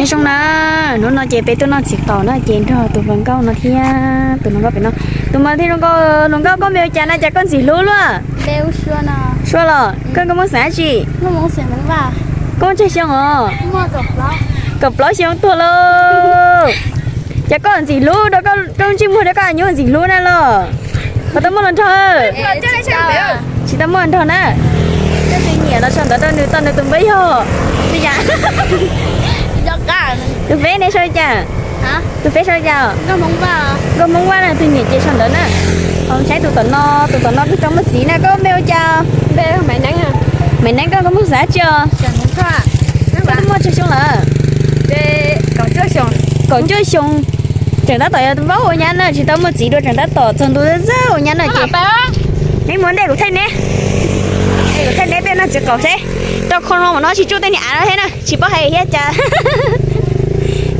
Zoo na, hnub no ces peb tuaj noj txiv qaub na ces nrog tus hluas nkauj no thiab tus hluas nkauj pem no. Tus mas thiab hluas nkauj, hluas nkauj koj npe hu cas na, cas koj ntxim hlub luaj? Sua los, koj, koj muaj xeem dab tsi? Koj muaj tsawg xyoo os? Kaum plaub xyoo tuag lauj. Cas koj ntxim hlub rau koj ntsej muag rau koj nyuj ntxim hlub na los? Puas tau muaj hluas nraug? Tsis tau muaj hluas nraug na. Koj twb nyiam los sau ntawv rau nws tau nws tus npawb yog li cas? Tus feb ne sau li cas? Tus feb sau li cas? Nkauj Hmoob Vaj na, tus nyiam ces sau ntawv na. Ho saib tus tom no, tus tom no twb tau muaj txiv na, koj npe hu cas? Maiv Neeb, koj, koj muaj xeem dab tsi os? Koj twb muaj tsawg xyoo lawm? Kaum cuaj xyoo. Tseem tab tom yog vaub ua nyab na, tsis tau muaj txiv dua, tseem tab tom txog ntua zawj ua nyab na ces. Neb mus ntej kuv thaij neb, kuv thaij neb peb noj txiv qaub seb. Rau khau no mas no tsis tsuj tej niag av no thiab na, tsis paub hais thiab cas.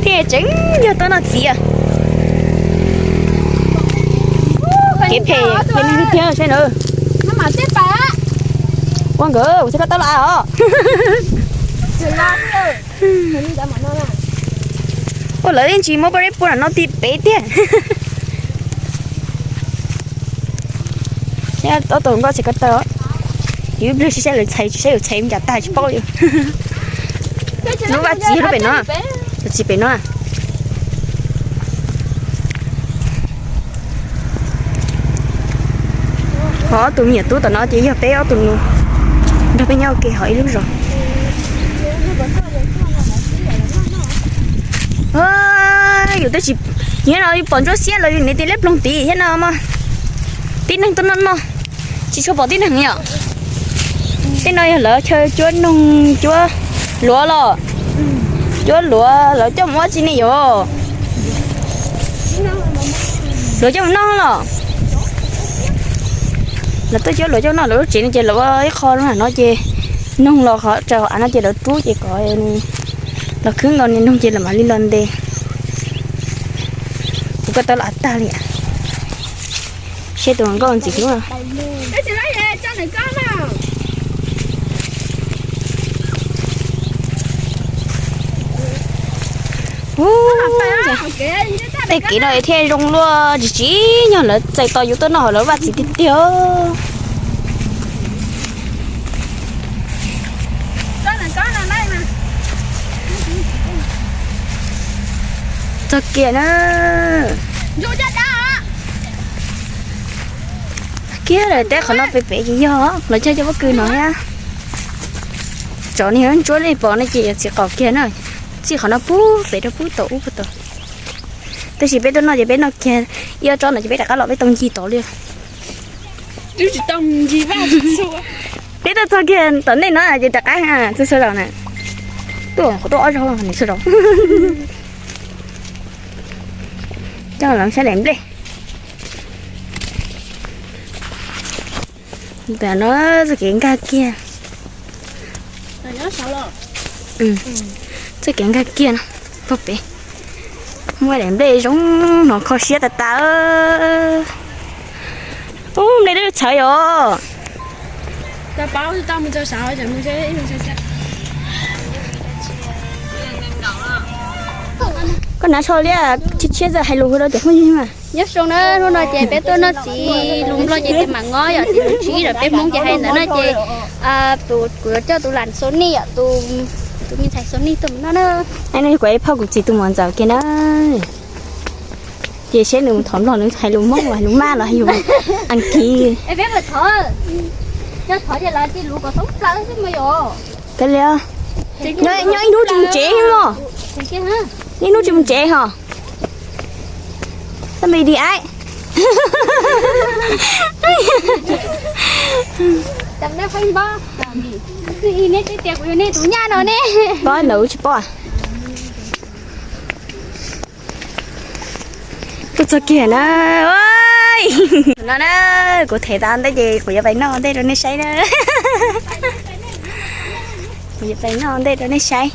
Thiaj tseem yog tuaj noj txiv. Kev phem phem neeg tiag tiag saib na. Ua nkawd kuv txhais ko taw los os. Ua lawv yeej tsis muab paj dej pua no tib peb tiag. Ob tug nkauj txhais ko taw, yus ib pliag saib lawv txhais tsis saib yus txhais mus cas tag tsis paub li. Lub vaj txiv lub pem no, lub txiv pem no. Ho ob tug me nyuam tub tom no ces yog peb ob tug nus nrog peb nyob ua ke hauv ib lub zos. Yus twb tsis, yus no yus pom ntsuab xiab los yus niam tij liab ploog tid thiab no mas. Tib neeg tuaj noj noj, tsis tshua pom tib neeg yom. Tej no yog lawv chaw cuab noog cuab luav los, cuab luav lawv coj mus ua tsi ne yom. Luav coj mus noj los. Lawv tuaj cuab luav coj noj lawv lub tsev no ces lawv ua ib qho no ces noog los qhov tsaws av no ces lawv rub ces kom los khwb nkaus niag noog ces lawv mam li los ntes. Kuv ko taw los av tag li. Seb tus hluas nkauj ntxim hlub. Tej kev no thiaj zoo luaj tsis tsim nyog lawv txais tos yus tuaj noj hauv lawv vaj txiv tiag tiag. Txog kiag na. Kiag lawm teb qhov no pem pem ces yog lawv cog cov pob kws no thiab. Tsov niag ntsuab nej pom no ces yog txiv qaub kiag na. Txij qhov no pub pem rau pub tom ub pub tom. Tab sis peb tuaj noj ces peb noj kiag ib ob tsob no ces peb rov qab los peb tau ncig tod li. Peb tuaj txog kiag tom ntej no ces rov qab txhua txhua zaus na. Tuaj qhov tuaj ob zaug nws txhua zaus. Coj los saib daim nplej. Tam no txoj kev nkag kiag. Txoj kev nkag kiag no, pog pem muaj daim nplej zoo no kho siab tas tas. Ub, nplej twb txhawv yom. Koj hnav tsho liab, tshiab tshiab txawm hais lus rau cov phooj ywg mas. Nyob zoo na, hnub no ces peb tuaj noj txiv lus Nplog ces peb mam ngob yom, txiv lus tsib lawm peb Hmoob ces hais ntawd no ces kuv yuav coj tus lam Sony yom, tus me ntxhais Sony tuaj mus noj na. Kuv ib phauj kuv txiv tus muam ntxawm kiag na. Ces seb nws thov Nplog nws hais lus Hmoob los hais lus Mab los hais lus Askiv. Thov ces lawv cia lus kom thoob plaws xwb mas yom. Nyob ib hnub tsis mus tsev mog. Ib hnub tsis mus tsev ho. Tau me di ai. Neb tias kuv yog nej tus nyab no ne. Pob ntawd tsis pob. Tuaj txog kiag na. No na, kuv them tas ntej ces kuv yuav pais noj ntej rau nej saib na. Kuv yuav pais noj ntej rau nej saib.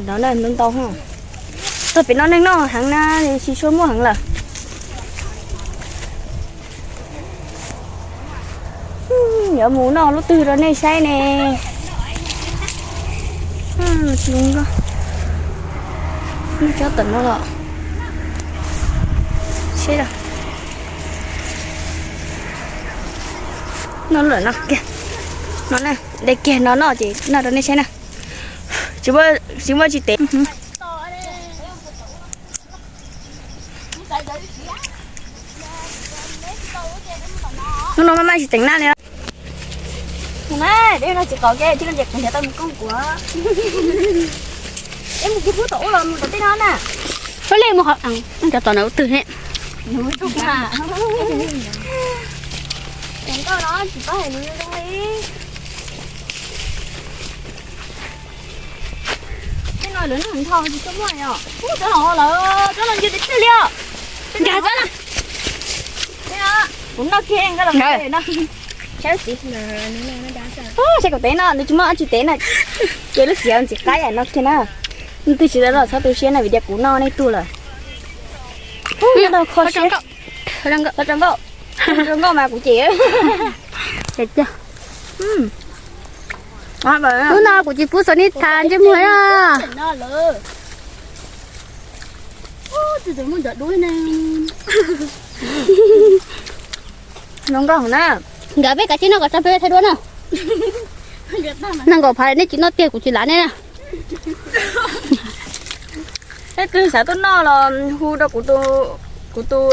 No na, ntau ntau. Txog pem no neeg noj heev na, tsis tshua muaj heev lawm. Yuav mus noj lub twg rau nej saib ne. Cov tom no los seb, no lawm no kiag, no na, de kiag no noj ces noj rau nej saib na. Tsis muaj, tsis muaj tsis tev. Hnub no maj maj tsis teev naj li. Dej no tsis qaus ke, tsis no ces kuv nrhiav tau mus kooj kuav. Es mus kiag pub tom ub los mus tom tej no na. Pab le mus qhov cov tom no twg ne. Nkauj no tsis paub hais lus zoo li. Tej no lawv noj nthos tsis tshua muaj os. Ub, cov no lawm, cov no ncw tiag tiag li os. Nkag txob na. Kuv noj kiag nkauj los no. Saib lub txiv. Saib kuv tev no, nws tsis muaj dab tsi tev na. Ces lub txiv ntxim qab yam no kiag na. Leej twg tsis tau los txhob tu siab na, vim tias kuv noj nej tug lawm. Ub, nyob tau kho siab. Nkauj, nkauj mas kuv ces. Lub no kuv tsis pub Xos Nis tham ntsej muag na. Zoo nkauj na. Nkawd peb kav tsij noj kom tag peb thaij duab na. Nees nkaum phav nej tsis noj tiag kuv tsis lav nej na. Leej twg xav tuaj noj los hu rau kuv tus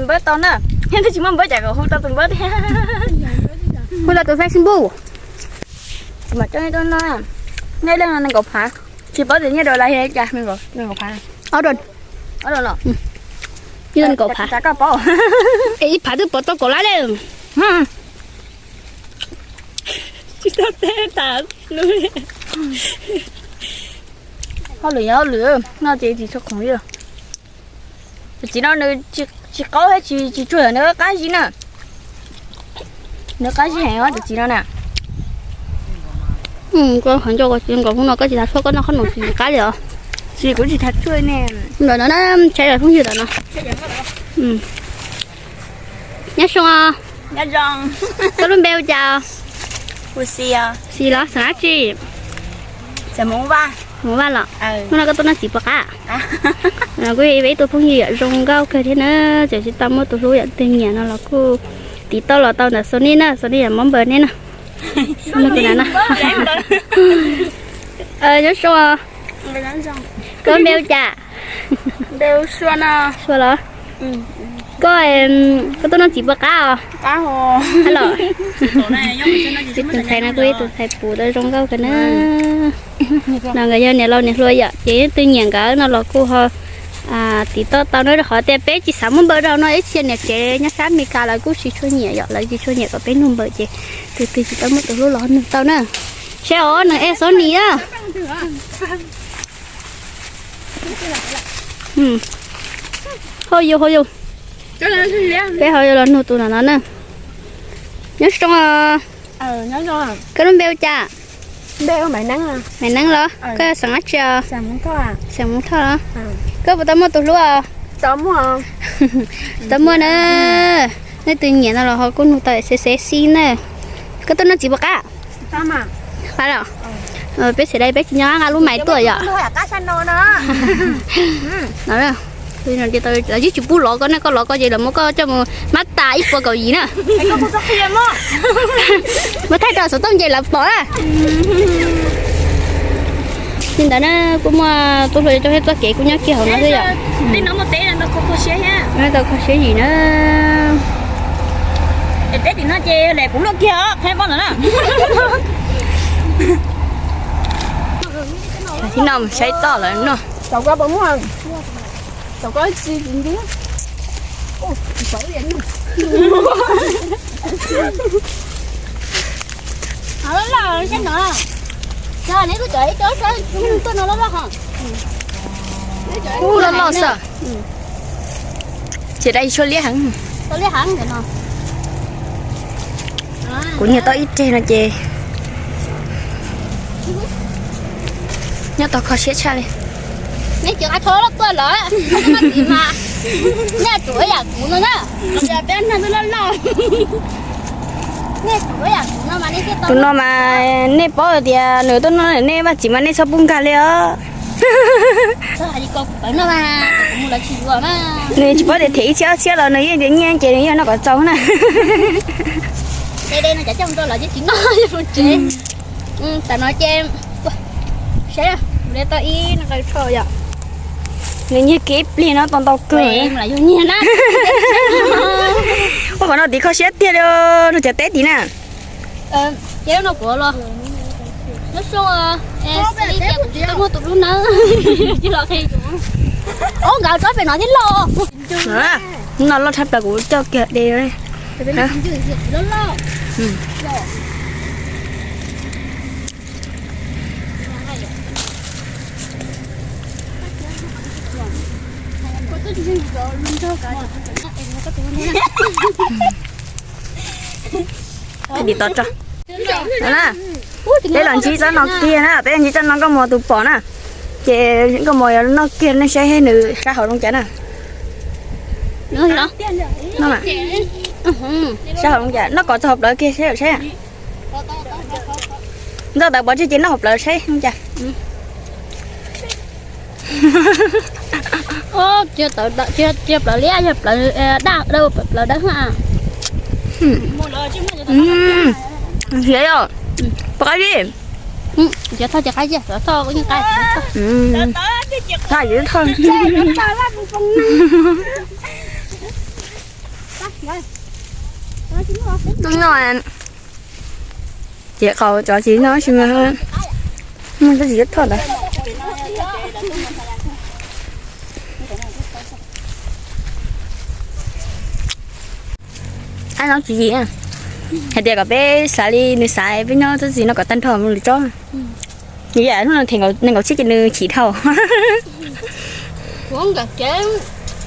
npawb tau na. Leej twg tsis muaj npawb cas kom hu rau tus npawb thiab. Hu rau tus Facebook. Mam coj nej tuaj noj. Nej leej no nees nkaum phav. Tsis paub tias nyiaj dua li cas, nees nkaum phav. Ob dua. Ob dua los? Ib dua nees nkaum phav. Koj paub. Es ib phav twb pov tau kaum lab li. Tsis tau teb tas lub. Hauj lwm yog hauj lwm, noj ces tsis tshua khoom li. Tus txiv no nws tsis qaub thiab tsis tsuag, nws qab zib na. Nws qab zib heev os tus txiv no na. Koj qhov ncauj koj tsis nkaus hnub no koj tsis tas tshuaj koj noj qhob noom tsis qab li os. Tsis, kuv tsis tas tshuaj ne. Ntawm no na, saib phooj ywg ntawm no. Nyob zoo. Koj lub npe hu cas? Xis los xeem dab tsi? Hmoob Vaj los. Hnub no koj tuaj noj txiv puas qab? Kuj yog ib tug phooj ywg yom, zoo nkauj kawg thiab na, txawm tsis tau muaj tus hlub yom, twg nyiam no los kuj tiv tauj los tau ntawm Xos Nis na, Xos Nis yom, mob npawg neb na. Nyob zoo. Koj npe hu cas? Sua los? Koj, koj tuaj noj txiv puas qab os? Los. Ib tus ntxhais no kuj ib tus ntxhais puv tau zoo nkauj kawg na. No nkawd yog niam laus niam hluas yom, ces twg nyiam nkawd no los kuj ho tiv tauj tau na, rau qhov tias peb tsis xav muab npawb rau no, ib txhia niam tsev nyob sab Amelikas lawv kuj tsis tshua nyiam yom, lawv tsis tshua nyiam kom peb nug npawb ces tus twg tsis tau muaj tus hlub los nug tau na. Seb os, neeg ej Xos Nis na. Hauj yus, hauj yus. Peb ho yuav los nug tus no no na. Nyob zoo. Koj lub npe hu cas? Maiv Neeb los? Koj xeem dab tsi os? Xeem Hmoob Thoj los? Koj puas tau muaj tus hlub os? Tau muaj na. Nej tus nyiam no los ho kuj nug tau xeb xeb xib na. Koj tuaj noj txiv puas qab? Qab los? Peb txhais dai peb tsis nyob nqa lub maiv tuaj yom. Lawv yeej tsis pub lov koj ne, koj lov koj ces lawv muab koj coj mus mab tas ib puas kaum yim na. Muab thaij rau xov tooj ces lawv pom na. Li ntawd na, kuj muaj tub hluas coj peb txoj kev kuj nyob kiag hauv no xwb yom. Tau kho siab yim na. Thib no mus saib toj lawm no. Ub, loj loj xwb. Ces dai tshuaj liab heev. Kuv nyiag tau ib reg no ces nyob tau kho siab tshaj li. Nej tsis qab tsho loj tuaj lawm, nej mas nej tsum ib yam kuv no na. Peb nag loj loj. Nej tsum ib yam kuv no mas nej thiaj tau. Tus no mas nej paub tias nws tuaj noj nej vaj txiv mas nej txhob pub nkag li os. Nws tsis paub tias them ib txhiab ob txhiab los nws yeej tias nyiaj ces nws yeej noj kom txaus na. Tam no ces, saib, tau ib nqaws tsho yom. Nws nyiag kiag ib pliag no tau ntau kawg. Ua qhov no tiv kho siab tiag li, no cov teb tid na. Ces no kuv los, no so, kuv tsis tau muaj tus dub nawb. Ub, nkawd tsob pem no thiab los. No loj tshaj plaws kuv coj kiag de. Tiv tod tso. Peb los ntsib tsob no kiag na, peb los ntsib tsob no nkauj mos tus pom na. Ces nkauj mos yuav noj kiag nej saib nws sab hauv zoo cas na. Sab hauv zoo cas, noj kom txog hauv plawv kiag saib saib. Ntxauj tawv pov tseg ces noj hauv plawv saib zoo cas. Tsis yog plawv liab, yog plawv daj, plawv dawb. Nrhiav yom, pom qab li. Tus no ces qau cov tsis noj tsis muaj, muaj tsis thoj ntawd. Ab, no tsis yim hais tias kom peb xav li nws xav, peb nyob txoj txiv no kom tag nrho mus lwm tsob. Nws yam hnub no them nees nkaum txhiab ces nws chim dhau. Kuv nkawm kev,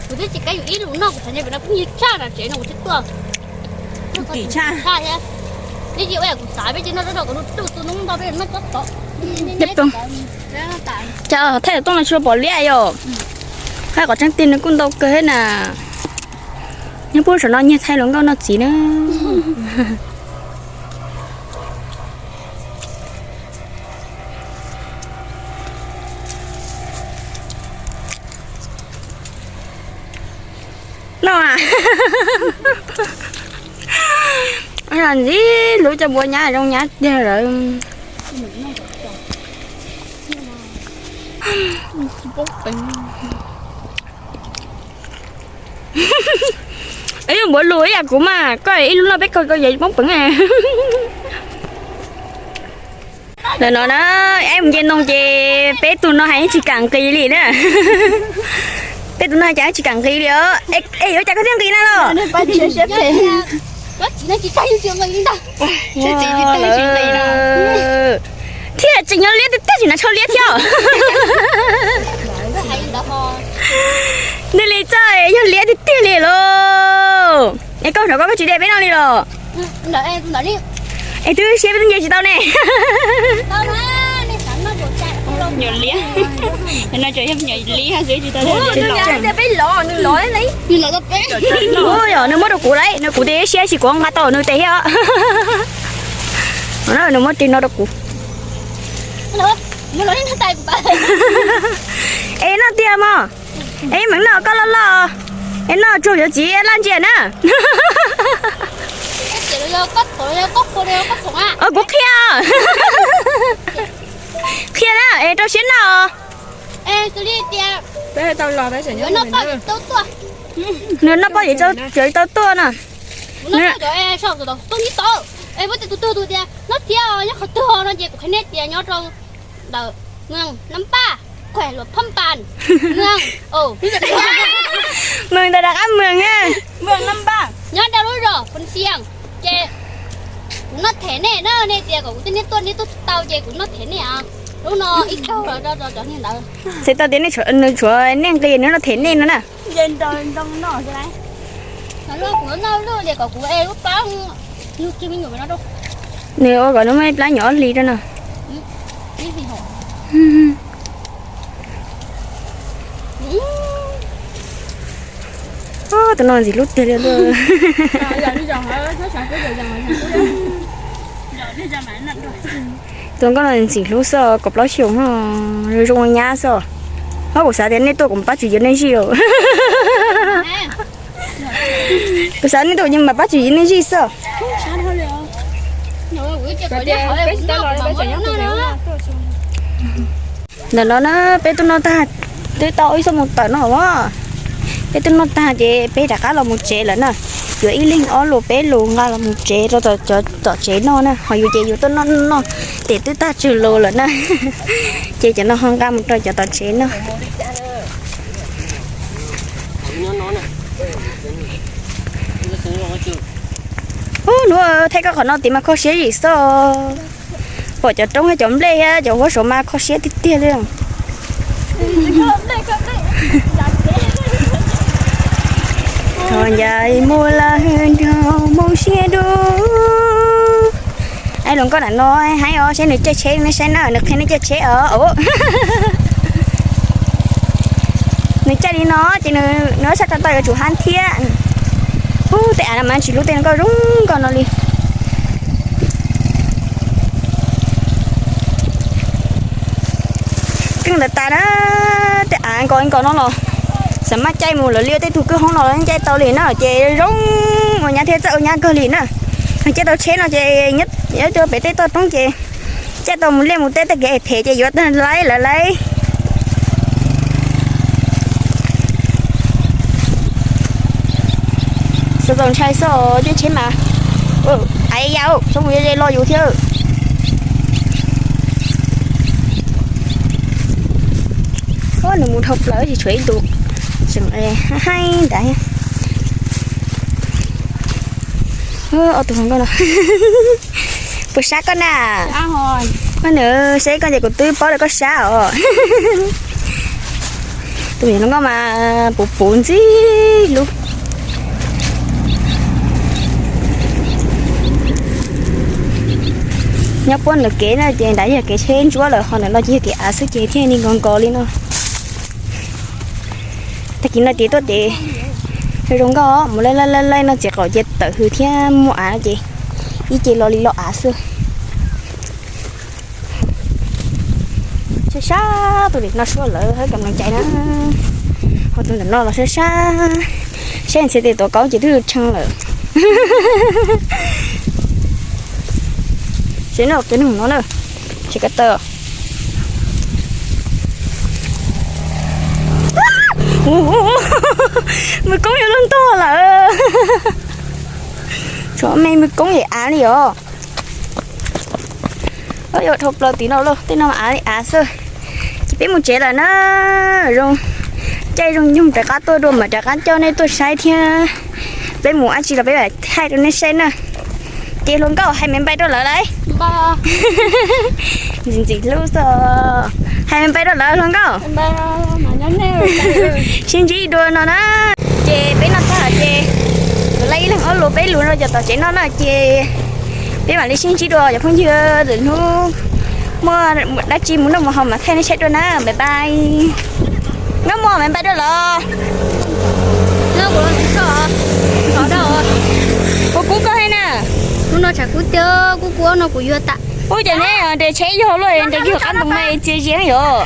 kuv twb tsis kav yus ib lus noj, kuv xav tias pem no kuj nyiag tshaj na, tsev no kuv twb tuaj. Kuv kim tshaj thiab. Twb tsis ua kuv xav, peb tsis noj tsob rau kuv tus tus noob nto peb noj tsob tod. Cas thaij tooj no tsis pom liab yom? Hais qhov tseeb tiag nws kuj ntau kawg thiab na. Nyob puag saum no nyiag thaij hluas nkauj noj txiv na. No, ntxim hlub cov npua nyab zoo nyab tiag lawm. Ib yam npaum lus ib yam kuv mas, koj ib lub noj peb kaug koj yeej poob peev. Ntawm no na, ib mus nce ntoo ces peb tug no hais yeej tsis kam nqis li na. Peb tug no hais cas yeej tsis kam nqis li os. Es yuav cas koj thiaj nqis na los? Thiaj tseem yog liab tiag tiag tsis hnav tsho liab thiab. Nws li txoj yog liab tiag tiag li lauj. Es koj hnov koj tsis de peb no li los? Es twb siab peb twb nce tsis tau ne. Nyuam liab. No tseem yog nyuam liab xwb tsis tau. Ua yog nws muab rau kuv lawm, nws kuv tes siab tsis kuv nqa tau nws tes thiab. Nws muab ris no rau kuv. Es noj tiag mog. Es meem noj koj loj loj. Es noj tsuag yuav txiv laj ntsia na. Kuv qhia. Qhia na, es rau siab noj. Nws noj poj yawg tau tuaj no. Noj thiab nyob qhov twg no ces kuv qhia nej tias nyob rau ntawm Mường Năm Ba, quê là Pham Pàn. Mường ntawm rov qab Mường na. Nyob rau lub zos Phoos Xias. Ces kuv noj them nej na, nej tias kom kuv tej niag tuaj, nej tuaj tsis tau ces kuv noj them nej os. Lub no ib kaug los rau cov niag ntawd. Txhais tau tias nws tshuav nej nqis nws noj them nej no na. Kuv noj luj ces kom kuv lub plab. Nws ua kom nws muaj ib plab nyuam ob hlis rau no. Tus no ntxim hlub tiag li lauj. Tus nkauj no ntxim hlub xwb, kaum plaub xyoos no, zoo zoo nyab xwb. Ho kuv xav tias nej tuaj kuv pab tswv yim nej zij. Kuv xav nej tuaj kuv mam pab tswv yim nej zij xwb. Ntawm no na peb tuaj noj tag, twb tau ib xuab moos tawm no os. Peb tuaj noj tag ces peb rov qab los mus tsev lawm na. Yuav ib leeg ob lus peb lus nqa los mus tsev rau cov tom tsev noj na, ho yus ces yus tuaj noj noj tes twb tag tsawg lus lawm na. Ces cov no ho nqa mus rau cov tom tsev noj. Ub, hnub thaij koj qhov no tid mas kho siab zim xwb. Pom cov roob thiab cov nplej thiab cov huab saud mas kho siab tiag tiag li. Thov ncaim mus lawm nrog mus siab dub. Ai, hluas nkauj nram no heev os, seb nws caij tsheb nej saib na, nws qhia nej caij tsheb os. Nws caij li no ces nws txhaj tau yuav tsum hab thiab. Ub, tej av no mas tsis hlub tej nkauj zoo nkauj no li. Keej ntawd tas na, tej av nkaus nkaus no los xav maj caij mus lawm li, tej tug kwj hoob no los caij tau li na, ces zoo ua nyab thiab txawj ua nyab kawg li na. Caij tau tsheb no ces nyob rau pem tej toj roob ces caij tau mus liaj mus teb tej kev phem ces yuav tag laib lawv laib. Xov txaus ntshai xwb, caij tsheb mas. Ais ya, txhob mus ze lo yus thiab. Nws mus dhau plaws tsis tshuav ib tus, tseem haib ntawd. Ob tug hluas nkauj no puas sab koj na? Koj nws saib koj ces kuv twb paub tias koj sab os. Tus me hluas nkauj mas puv puv ntxim hlub. Nyob puab ntawm kev na ces nrad yog kev tsheb ntsuab lawm, ho ntawm no ces yog kev av xwb ces thiaj li nkaus nkaus li no. Tag kis no ces tuaj ces zoo nkauj, mus laij laij laij no txiv qaum ces tawm hws thiab muaj av ces ib ce lo li lo av xwb. Sab sab tus nim no suab lawv hab kam no cai na, ho tus ntawm no los sab sab, saib ntxhiab tes tuav kaub ces twb tshee lawm. Seb no kev nug no na, seb koj tawm. Mws koob yuav luag ntog lawm. Tsov me mws koob yam av li os. Yuav dhau plaws tim no lauj, tej no av li av xwb. Ces peb mus tsev lawm na. Zoo caij zoo nyoog rov qab tuaj dua mas rov qab coj nej tuaj saib thiab. Peb mus dab tsi los peb mam thaij rau nej saib na. Ces hluas nkauj hais me npai rau lawv lauj. Ntxim ntxim hlub xwb. Hais me npai rau lawv hluas nkauj. Sib ntsib dua no na. Ces peb noj tag ces kuv laij ib leeg ob lus peb lus rau cov tom tsev noj na ces peb mam li sib ntsib dua cov phooj ywg lwm hnub. Muaj dab tsi mus noj mus haus mam thaij nej saib dua na, bye bye. Nyob mus me npai dua los. Kuv kub koj thiab na. Ub, no tshav kub tiag, kub kub no kuv yuag tas. Ub, cas neb nres tsheb yog luaj nres kiag qab ntoo na txias zias yom.